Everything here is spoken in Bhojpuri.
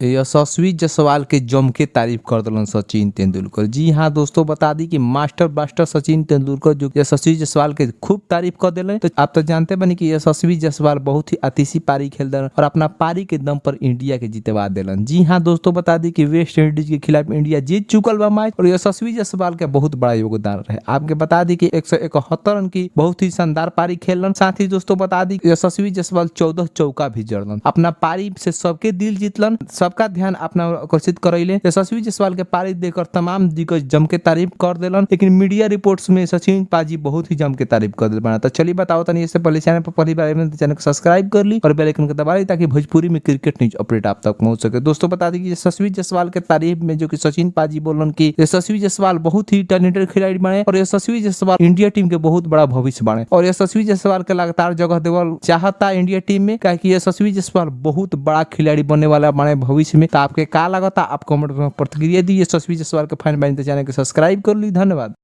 यशस्वी जायसवाल के जम के तारीफ कर दिलन सचिन तेंदुलकर। जी हाँ दोस्तों, बता दी कि मास्टर ब्लास्टर सचिन तेंदुलकर जो यशस्वी जायसवाल के खूब तारीफ कर दिले। तो आप तो जानते बनी कि यशस्वी जायसवाल बहुत ही अतिशी पारी खेल दलन और अपना पारी के दम पर इंडिया के जितवा दिलन। जी हाँ दोस्तों, बता दी कि वेस्ट इंडीज के खिलाफ इंडिया जीत चुकल बा मैच और यशस्वी जायसवाल के बहुत बड़ा योगदान रहे। आपके बता दी कि 171 रन की बहुत ही शानदार पारी खेलन। साथ ही दोस्तों बता दी यशस्वी जायसवाल 14 चौका भी जड़लन, अपना पारी से सबके दिल जीतलन, सबका ध्यान अपना आकर्षित करैले। यशस्वी जायसवाल के पारी देकर तमाम दिग्गज जम के तारीफ कर दिलन, लेकिन मीडिया रिपोर्ट्स में सचिन पाजी बहुत ही जम के तारीफ कर दिल बना। तो चलिए बताओ तनी, इससे पहले चैनल पर पहली बार चैनल को सब्सक्राइब कर ली और बेल आइकन को दबा ली ताकि भोजपुरी में क्रिकेट न्यूज अपडेट आप तक पहुंच सके। दोस्तों बता दी कि यशस्वी जायसवाल के तारीफ में जो कि सचिन पाजी बोलन कि यशस्वी जायसवाल बहुत ही टैलेंटेड खिलाड़ी बने और यशस्वी जायसवाल इंडिया टीम के बहुत बड़ा भविष्य बने और यशस्वी जायसवाल के लगातार जगह देवल चाहता इंडिया टीम में, काहे यशस्वी जायसवाल बहुत बड़ा खिलाड़ी बनने वाला बने भविष्य में। तो आपके का लगता, आप कमेंट में प्रतिक्रिया दी। यशस्वी जायसवाल के फैन बने तो चैनल को सब्सक्राइब कर ली। धन्यवाद।